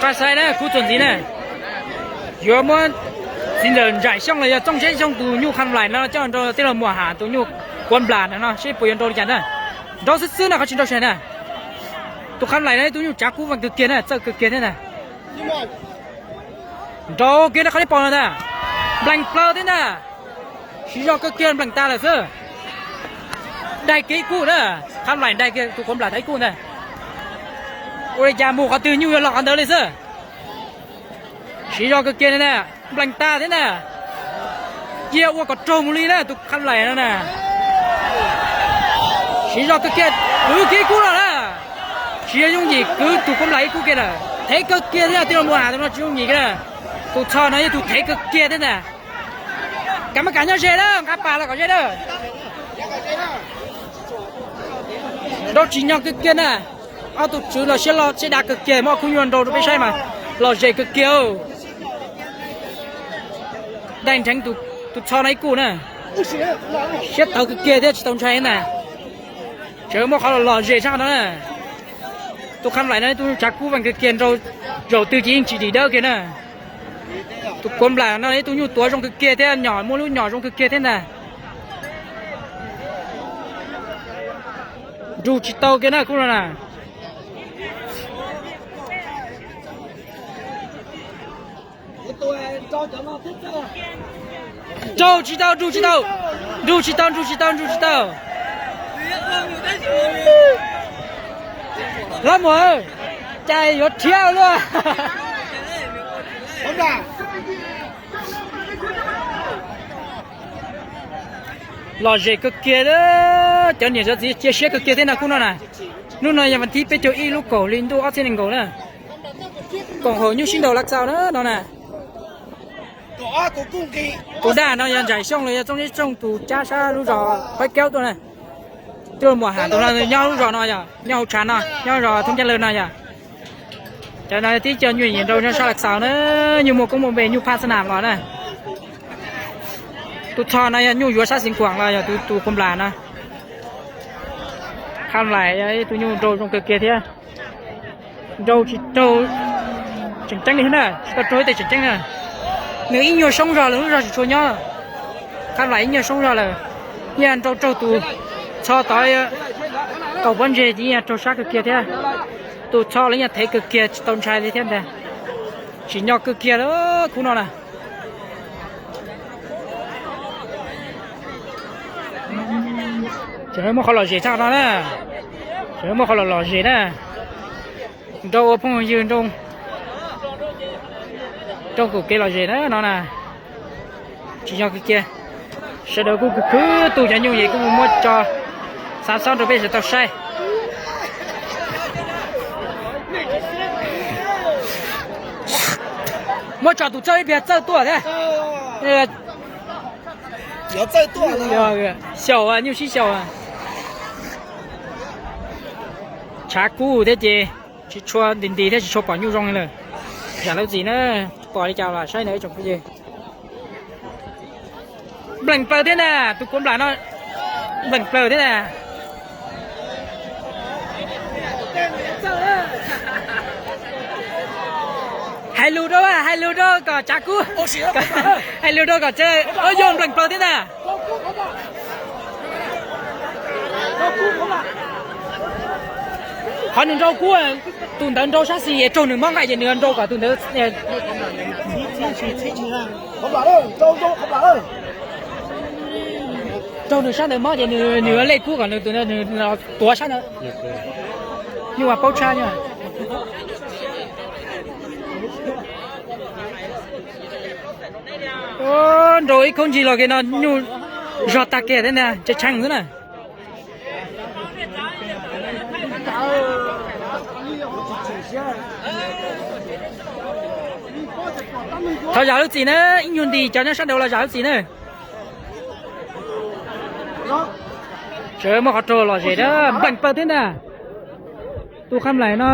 Qab saib na, kuv txuas ntxiv na, yuav muab txiv ntxawm Ntsaim Xyooj los yog Txooj Zeb Xyooj tus nyuj Kham Laim no coj nrau tij laug Muas Ham tus nyuj Kuav Nplas no seb puas yuav nrau li cas na. Nrau xwb xwb na, qhov tsis nrau sai na. Tus Kham Laim no ib tug nyuj tsav kub veej kawg kiag na, txawj kawg kiag thiab na. Nrau kiag na, qhov nej pom no ntag, nplees plaws thiab ntag. Siv zog kawg kiag, nplees tas lawm xwb. Daig kiag ib kub na, Kham Laim daig kiag tus Kuav Nplas tau ib kub ntag. Ua li cas mus qhov twg nyuj yuav los qhov ntawd li xwb. Siv zog kawg kiag na, nplees tas thiab na. Cia ua kom raug mus li na tus Kham Laim no na. Siv zog kawg kiag, kwv kiag ib kub no na. Tsis yooj yim kwv tus Kuav Nplas ib kub kiag lawm, thev kawg kiag thiab, tij laug Muas Ham tus no tsis yooj yim kiag na. Tus Txho no yog tus thev kawg kiag thiab ntag. Kav maj kam nyob ze na, nqa pas los kom ze na. Nrau tsim nyog kawg kiag na. Ob tug tswv los siab loj siab dav kawg kiag, muab ob khub nyuj nrau rau peb saib mas lom zem kawg kiag. Daig nrheev tus Txho no ib kub na. Siab tawv kawg kiag thiab tsis tau ntshai na. Tseem muaj qhov los lom zem sab no na. Tus Kham Laim no ib tug nyuj tsav kub veej kawg kiag, nrau zaum twg ces yeej tsis dim dawb kiag na. Tus Kuav Nplas no ib tug nyuj tuav zoo kawg kiag thiab, nyom muaj lub nyom zoo kawg kiag thiab ntag. Nrug tsis tau kiag na khub no na. Nrug tsis tau, nrug tsis tau, nrug tsis tau, nrug tsis tau, nrug tsis tau. Hlob Muas, cas yuav rhiab luaj. Lom zem kawg kiag, cov niam cov txiv cia siab kawg kiag thiab no khub no na. Hnub no yog vas thib peb caug ib lub kaum hli ntuj ob txhiab nees nkaum na. Koom haum nyuj sib nraus lav xaus na no na. Tus daj no yog Ntsaim Xyooj los yog Txooj Zeb Xyooj tus cab sab lub zos Pab Kaub tuaj na. Tij laug Muas Ham tus no nyob lub zos no yog nyob hauv tshav no, nyob zos Thoob Cab Lawg no yog. Cov no tib co nyuj yim nrau nyob sab lav xaus na, nyuj muaj koob muaj npe, nyuj phaj xab nam los na. Tus Txho no yog nyuj yuav sab Xeev Khuam los yog tus Kuav Nplas no. Kham Laim yog ib tug nyuj nrau zoo kawg kiag thiab. Nrau tsis raug tseem ceeb li na, tsis tau raug ib teg tseem ceeb na. Nws ib nyuag soob zog lawm, lub zog tsis tshua nyob. Kham Laim ib nyuag soob zog lawm, yog nrau raug tus Txho tod qaum pob ntseg ces yog raug sab kawg kiag thiab. Tus Txho los yog thev kawg kiag tsis tau ntshai li thiab ntag. Tsim nyog kawg kiag lawm khub no na. Tseem muaj qhov lom zem tshaj no na. Tseem muaj qhov lom lom zem na. Nrau ua phooj ywg nrau, nrau kuj kev lom zem na no na. Tsis yog kawg kiag. Sawv daws kuj khwv khwv tu cov nyuj es kuj mus muab tso xav xob rau peb sawv tau saib. Muab tso tus txawj ib pliag txawj tuaj thiab. Xyaum, nyuj sib xyaum. Tshav kub thiab ces tsis tshua nti nti thiab tsis tshua pom nyuj zoo li lawm. Zam lub txim na, pom li cas los saib na ib tsoom phooj ywg. Nplees plaws thiab ntag, tus Kuav Nplas no nplees plaws thiab ntag. Hais lus rau, hais lus rau kom tsav kub. Hais lus rau kom tsav, yog nplees plaws thiab ntag. Qhov nws nrau kub, tus ntawd nrau sab xis es raug nws mob nqaij ces nws nrau kom tus ntawd, raug nws sab ntawd mob ces nws, nws lej kub kom nws tus ntawd nws los tuav sab ntawd. Nyuj mas paub tshaj nyuj. Nrau ib khaub ncig los kiag no nyuj zog tag kiag thiab ntag, tseem tsheej xwb na. Thov zam lub txim na, ib nyuag nti cov nyob sab nraud los zam lub txim na. Sawv muaj qhov raug lom zem na, nplees plaws thiab ntag. Tus Kham Laim no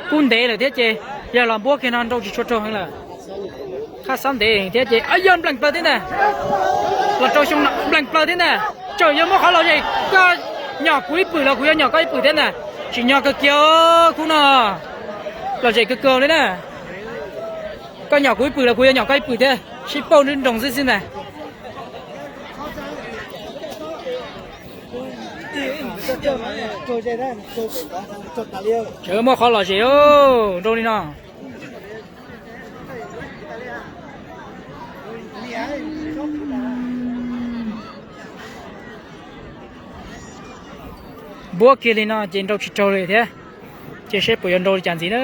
kub ntev lawm thiab ces yog los npuab kiag no nrau tsis tshua raug heev lawm. Qhab xob ntev thiab ces yog nplees plaws thiab ntag. Los rau xyoo no nplees plaws thiab ntag. Tseem yuav muaj qhov lom zem, koj nyom kuv ib pwm los kuv yuav nyom koj ib pwm thiab ntag. Tsim nyog kawg kiag khub no, lom zem kawg kiag li na. Koj nyom kuv ib pwm los kuv yuav nyom koj ib pwm thiab, sib pauj nroo xwb xwb ntag. Tseem muaj qhov lom zem nrau li no. Npuab kiag li no ces nrau tsis raug li thiab. Ces seb puas yuav nrau li cas ntxiv na.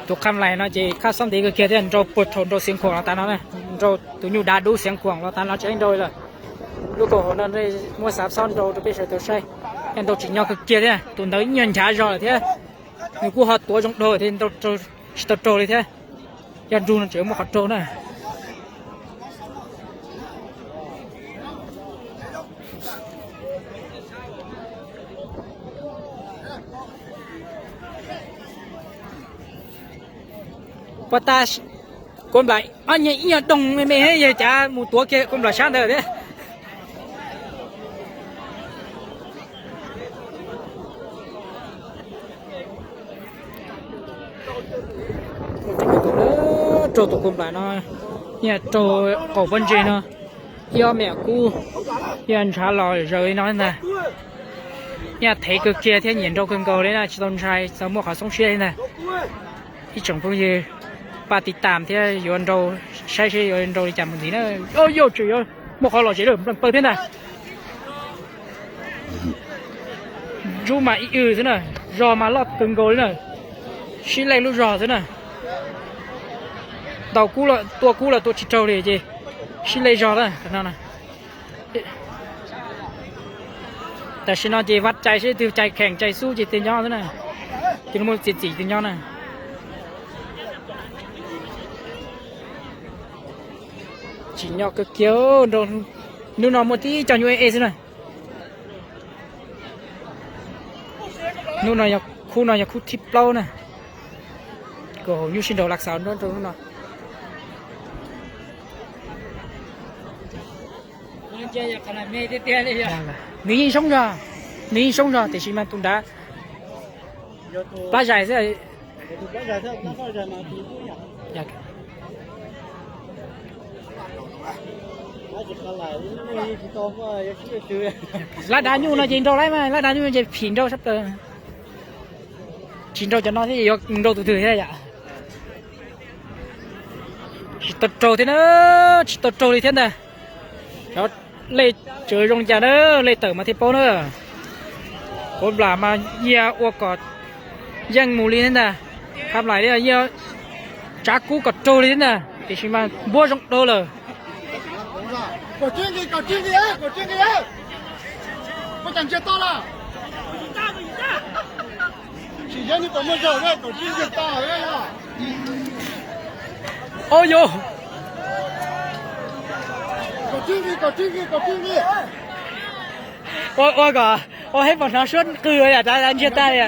Tus qha lais no ces khab xob ntev kawg kiag thiab, nrau puag thaum nrau Xiav Khuam los tas no, nrau tus nyuj dav dub Xiav Khuam los tas no tsis nrau lawm. Lub koom haum no muab xav xob nrau rau peb sawv daws saib, nrau tsim nyog kawg kiag thiab, tus ntawd ib nyuag nchav zog lawm thiab. Nws kuj ho tuav zoo dhau thiab, tsis tau raug li thiab. Yog nrug no tseem muaj qhov raug na. Puas tas, kua nplam ob nyuag ib nyuag doog me me, yog cav mus tuav kiag kua nplam sab ntawd thiab. Raug tus kua nplam no, raug qaum pob ntseg no, ib ob me nyuam kub, ib ntshav los zaws li no ntag. Ib thev kawg kiag thiab nyiam nrau kawg nkaus li na, tsis tau ntshai, tsis tau muaj qhov xoob siab li ntag. Ib tsoom phooj ywg pab tiv tam thiab yuav nrau, saib seb yuav nrau li cas mus ntxiv na. Yog tseem yuav muaj qhov lom zem lawm, nplees plaws thiab ntag. Ntsub mas ib yam xwb na, zog mas loj kawg nkaus li na, sib lej lub zog xwb na. Ntaus kub los tua, kub los tua tsis raug li ces sib lej zog na. Tam sim no ces vaj cai seb twg cai kheem cai xub ces tig nyob xwb na, ces muaj txiav txim tig nyob na. Tsim nyog kawg kiag, hnub no muaj tib co nyuj ej ej xwb na. Hnub no yog khub no yog khub thib plaub na, koom haum nyuj sib nraus lav xaus nrau hnub no. Nws yeej soob zog, nws yeej soob zog tiam sis mas tus nrad plab zais xwb. Lab dav nyuj no ces nrau lawm mas, lab dav nyuj no ces phim nrau sab plaws. Tsis nrau cov no thiab yuav nrau tus twg thiab yom? Tsis tau raug thiab na, tsis tau raug li thiab ntag. Cov lej tsawv zoo cas na, lej tawm mas thiaj paub na. Kuv nplam mas yog ua kom yeej mus li thiab ntag. Qhab nplaim li yog tsav kub kom raug li thiab ntag, tiam sis mas npuab zoo dhau lawm. Au yau, ua ua kom ua hib pom hnov suab qw yam ntsiag tag li.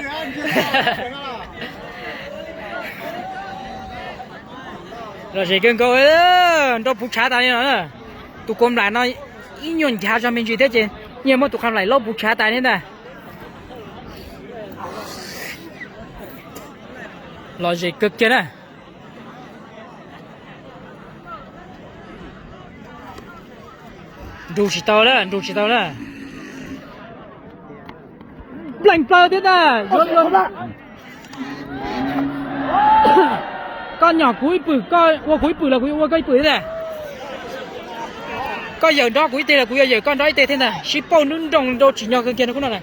Lom zem kawg nkaus, nrau puv tshav tas li no. Tus kuv nplaim no ib nyuag nchav zog me ntsis thiab ces yeej muab tus qhab nplaim laub puv tshav tas li ntag. Lom zem kawg kiag na. Nrug tsis tau na, nrug tsis tau na. Pleeg plaws thiab ntag. Koj nyom kuv ib pwm, koj ua kuv ib pwm los kuv yuav ua koj ib pwm thiab ntag. Koj yawm nrov kuv ib teg los kuv yuav yawm koj nrov ib teg thiab ntag. Sib pauj nrub nroos nrau tsim nyog kawg kiag no khub no na.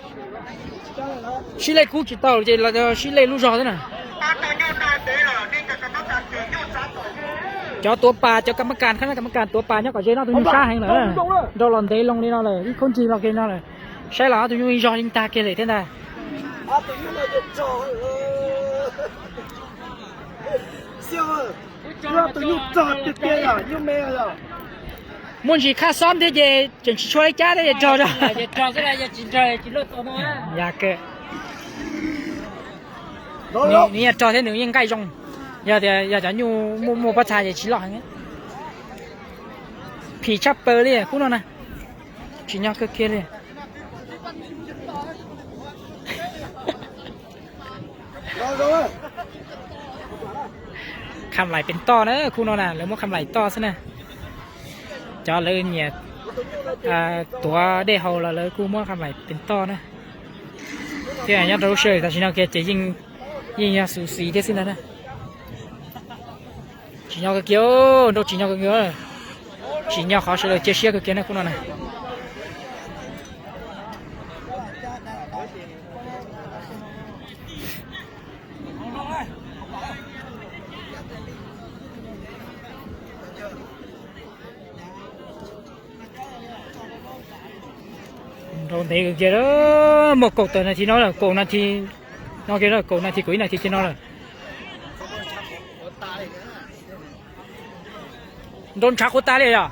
Sib lej kub tsis tau ces sib lej lub zog xwb na. Cov tuav pas, cov kam mab kas, khab kam mab kas tuav pas nyob kom ze no, tus nyuj sab heev lawm. Nrau los ntev loo li no lawm, ib khaub ntsig los kiag no lawm. Saib los ob tug nyuj ib zog yeej tag kiag lawm thiab ntag. Muaj ntsis khab xob thiab ces tseem tsis tshua ib cab thiab ces rog. Nws yeej rog thiab nws yeej nqaij zoo. Yog tias yog cov nyuj muaj muaj pob txha ces tsis loj heev. Phim tshaj plaws li khub no na. Tsim nyog kawg kiag li. Kham laim pes toj na, khub no na lawv muab kham laim toj xwb na. Cov lawv nyiam tuav dej haus los lawv kuj muab kham laim pes toj na. Thiab nyob rau lub sij hawm tam sim no kiag ces yeej yog xus xis thiab xwb ntag na. Tsim nyog kawg kiag, nrau tsim nyog kawg kiag. Tsim nyog qhov sawv daws cia siab kawg kiag na khub no na. Nrau ntev kawg kiag, muaj kaum tawm nas this no lawm, kaum nas this no kiag, kaum nas this kaum ib nas this kiag no lawm. Nrau ntshav qhuav tas li yom.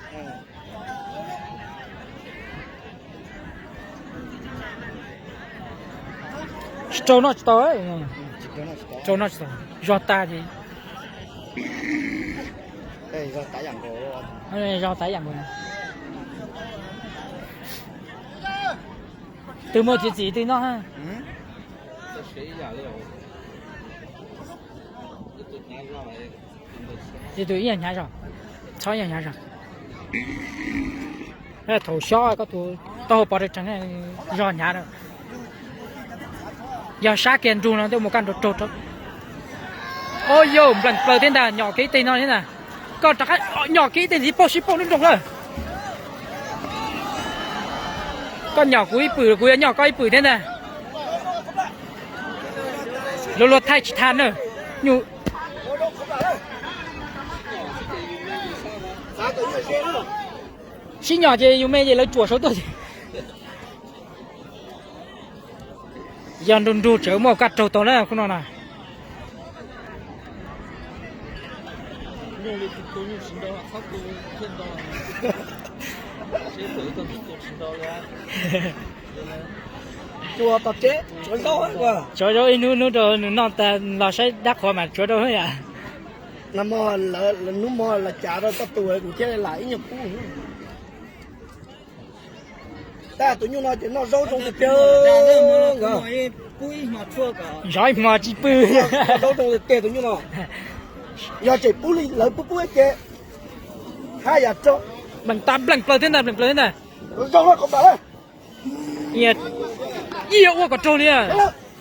Tsis raug noj tsis tau, raug noj tsis tau, zog tag ces. Zog tas yam nkaus. Twg muaj txiv txiv twg noj. Txiv tus ib yam hnyav zog, txhob ib yam hnyav zog. Thaum xyob koj tus taub hau pov rau tsees zog hnyav. Yog sab kiag nrug no tej mus kaj nrau raug rau. Au yau, npleem plaws thiab ntag, nyom kiag ib teg no thiab ntag. Koj rov qab nyom kiag ib teg ntxiv, pauj sib pauj nruab nroog lawm. Koj nyom kuv ib pwm kuv yuav nyom koj ib pwm thiab ntag. Luag luag thaij tsis tag na. Nyuj sib nyom ces yus me ces lawv tsuam saud tuaj ces. Yog nrug nrug tseem muaj kaj raug tau na khub no na. Tshuav zaub ib hnub hnub rau nws noj tas los saib dab qhuav mas tshuav rau yam. Hnub mo lawv cav rau koj tus kuv thiaj lam ib nyuag pub. Tab tus nyuj no ces noj zaub zoo tiag tiag. Zov ib hmo tsis pw. Zaub zoo tiag tiag tus nyuj no. Yog tseem pub li lawv pub pub ces haj yam rau. Npleem tas npleem plaws thiab ntag, npleem plaws thiab ntag. Zoo no qhov npam. Ib yam ua kom raug li.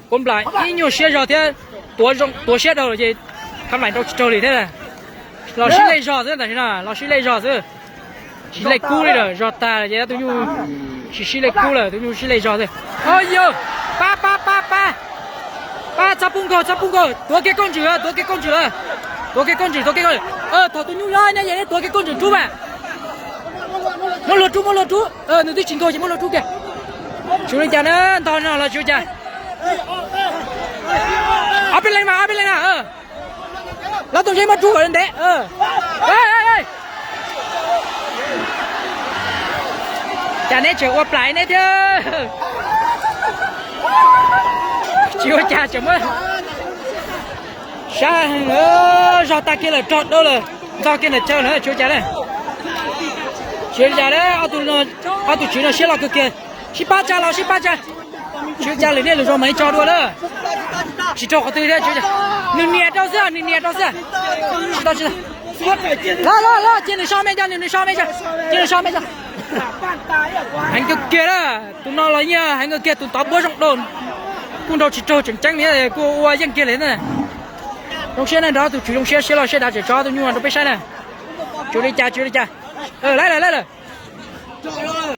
Kuv nplam ib nyuag siab zog thiab, tuav siab dhau ces khab laim nrau tsis raug li thiab. Los sib lej zog xwb tam sim no, los sib lej zog xwb. Sib lej kub li lawm, zog tag ces tus nyuj tsis sib lej kub lawm, tus nyuj sib lej zog xwb. Au yau, pab pab pab pab. Pab txhob pub nkaug, txhob pub nkaug, tuav kiag koob ntswm, tuav kiag koob ntswm lawm. Tuav kiag koob ntswm, tuav kiag koob ntswm. Tuav tus nyuj nyob ne, tuav kiag koob ntswm rub mas. Muab luag rub, muab luag rub, nws twb tsis nkaug ces muab luag rub kiag. Tsis ua li cas na, ntog no los tsis ua cas. Ob peb leeg mas, ob peb leeg na. Los tus ntsej muab rub kom ntev. Cas neb tseem ua plam neb thiab. Tsis ua cas, tseem muab sab heev, zog tag kiag lawm, rog dawb lawm, ntog kiag ntawm chaw lawm, tsis ua cas na. Tsis ua cas, ob tug tswv no siab loj kawg kiag. Sib pab tsa los sib pab tsa. Tsis ua cas, lwm niaj lwm zaus mam li tso dua lawm. Tsis raug qhov twg thiab, nws nias rau xwb, nws nias rau xwb. Tsis tau, tsis tau. Los los los, cia nws so me, cia nws so me, cia nws so me. Heev kawg kiag na, tus no los yeej heev kawg kiag, tus tod puab zoo dua. Kuj nrau tsis raug tseem ceeb li, kuj ua yeej kiag li na. Zoo siab na, nrog tus tswv zoo siab, siab loj siab dav tseem tso tus nyuj rau peb saib na. Tsis ua li cas, tsis ua li cas. Laib lawm, laib lawm.